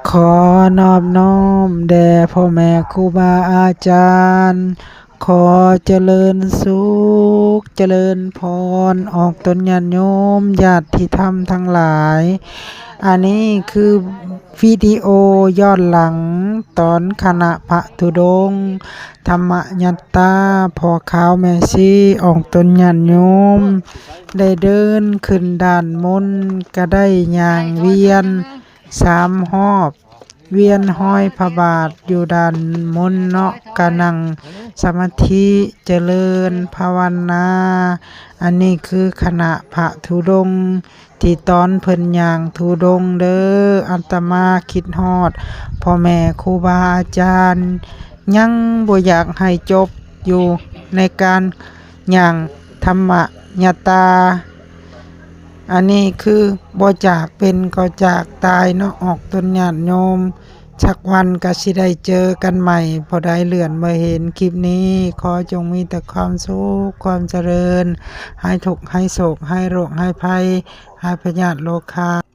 ຂໍນອບນ້ອມແດ່ພໍ່ແມ່ຄູບາອາຈານ, ຂໍຈະເລີນສຸກຈະເລີນພອນ ອອກຕົນຍາດໂຍມ ຍາດທິທຳທັງຫຼາຍ. ອັນນີ້ຄືວິດີໂອຍ້ອນຫຼັງຕອນຄະນະພະທຸດົງ ທຳມະຍັດຕາ ພໍ່ຂາວແມ່ຊີ ອອກຕົນຍາດໂຍມ ໄດ້ເດີນຂຶ້ນດ້ານມົນ ກະໄດ້ຍ່າງວຽນ ສາມຮອບ ວຽນຮອຍພະບາດຢູ່ດ້ານມົນເນາະ, ກະນັ່ງສະມາທິຈະເລີນພາວະນາ. ອັນນີ້ຄືຄະນະພະທຸດົງ ທີ່ຕອນເພິ່ນຍ່າງທຸດົງເດີ. ອາດຕະມາຄິດຮອດພໍ່ແມ່ຄູບາອາຈານ ຍັງບໍ່ຢາກໃຫ້ຈົບຢູ່ໃນການຍ່າງທຳມະຍັດຕາ. ອັນນີ້ຄືບໍ່ຈາກເປັນກໍຈາກຕາຍເນາະ ອອກຕົນຍາດໂຍມ. ສັກວັນກະຊິໄດ້ເຈີກັນໃໝ່, ຜູ້ໃດເລື່ອນບໍ່ເຫັນຄລິບນີ້ ຂໍຈົ່ງມີແຕ່ຄວາມສຸກຄວາມຈະເລີນ, ຫາຍທຸກຫາຍໂສກ ຫາຍໂລກຫາຍໄພ, ຫາຍພະຍາດໂລຄາ.